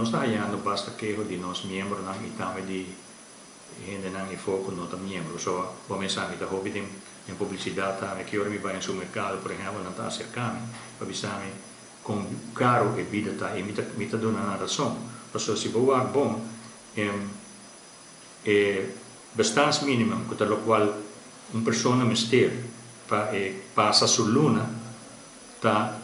Nos ta hayando basta keho di nos miembronan y tambe di hendenan eyfo cu no ta miembro. So, bo mes sa mi ta hopi den publicidad tambe. Ki ora mi bay den supermercado, por ehempel, nan ta acerca mi pa bisa mi con caro e bida ta y mi ta duna nan rason. Pasobra si bo wak bon, e bestaansminimum, cu ta locual un persona mester pa pasa su luna, ta,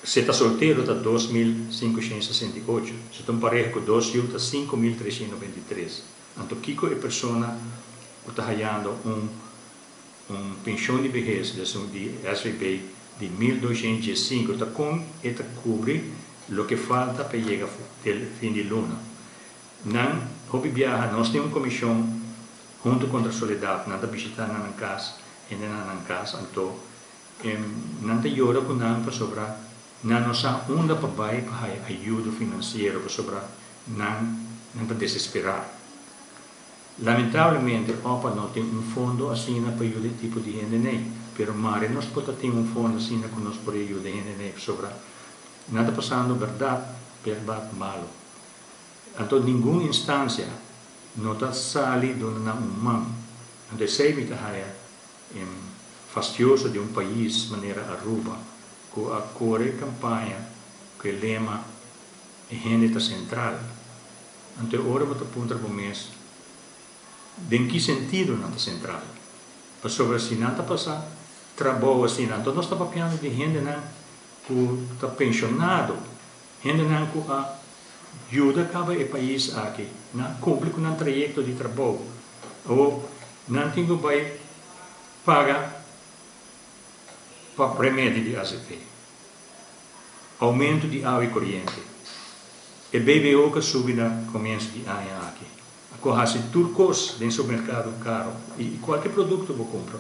si ta soltero, ta 2.568. Si ta un pareha cu dos yiu, ta 5.323. Anto, kico e persona cu ta hayando un pensioen di behes di SVB di 1.205 ta con e ta cubri loke falta pa yega fin di luna? Nan hopi biaha nos tin un comision Hunto contra Soledad, nan ta bishita nan cas, hende nan cas, anto nan ta yora cu nan pasobra nan no sa unda pa bay pa haya ayuda financiero, pasobra nan ta desespera. Lamentablemente, OPA no tin un fondo asina pa yuda e tipo di hende ey, pero mare nos por tin un fondo asina cu nos por yuda hende ey, pasobra nan ta pasando berdad, berdad malo. Anto ningun instancia no ta sali duna nan un man. Anto esey mi ta haya fastioso di un pais manera Aruba, cu a core campaña cu e lema "e hende ta central". Anto ora bo ta puntra bo mes, den ki sentido nan ta central? Pasobra si nan ta pasa trabou asina, anto nos ta papiando di hendenan cu ta pensionado, hendenan cu a yuda caba e pais aki, nan a cumpli cu nan trayecto di trabou. O nan tin cu bay paga pa remedi di AZV. Aumento di awa y coriente. E BBO cu a subi na comienso di aña aki. Cu a haci tur cos den supermercado caro y cualkier producto bo cumpra.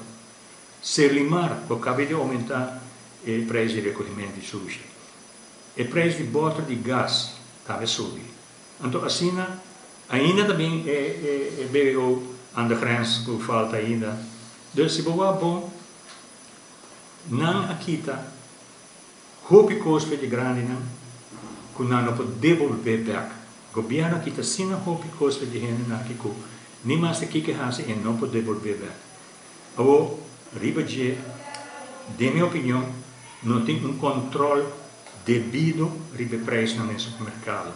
Serlimar, cu a caba di aumenta e prijs di recogimento di sushi. E prijs di boter di gas tambe a subi. Anto asina ainda tambe e BBO aan de grens cu falta ainda. Dus si bo wak bon, nan a kita hopi cos pa e grandinan cu nan no por devolve back. Gobierno a kita asina hopi cos pa e hendenan aki cu ni mas di kico haci e no por devolve back. Awo, riba dje, den mi opinion, no tin un control debido riba e prijsnan den supermercado.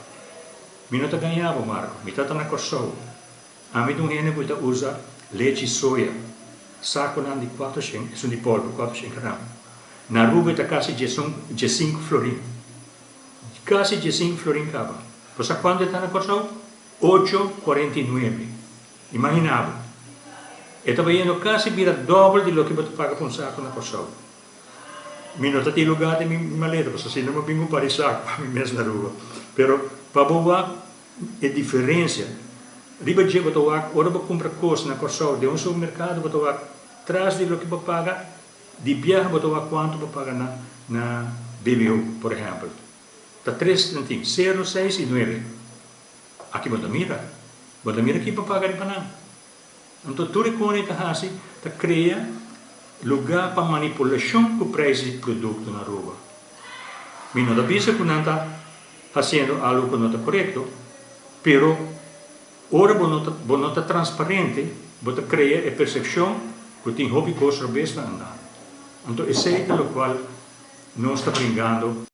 Mi no ta gaña bo, Marco, mi tata na Corsou. Ami ta un hende cu ta usa lechi soya, saconan di 400, esun di polvo, 400 gram. Na Aruba ta casi 15 florin. Casi 15 florin caba. Bo sa cuanto ta na Corsou? 8,49. Imagina bo. E ta bayendo casi bira dobel di loke bo ta paga pa un saco na Corsou. Mi no ta tin lugar den mi maleta, pasobra si no mi bin cu un par di saco pa mi mes na Aruba. Pero pa bo wak e diferencia, riba dje bo ta wak ora bo cumpra cos na Corsou den un supermercado, bo ta wak tras di loke bo paga di biaha, bo ta wak cuanto bo paga na BBO, por ehempel. Ta tres nan tin, 0, 6 y 9. Aki bo ta mira. Bo ta mira kico bo paga riba nan. Anto tur e cos ta haci ta crea lugar pa manipulacion cu prijs di producto na Aruba. Mi no ta bisa cu nan ta haciendo algo cu no ta corecto, pero ora bo no ta transparente, bo ta crea e percepcion cu tin hopi cos robes ta andando. Anto esey ta locual nos ta bringando.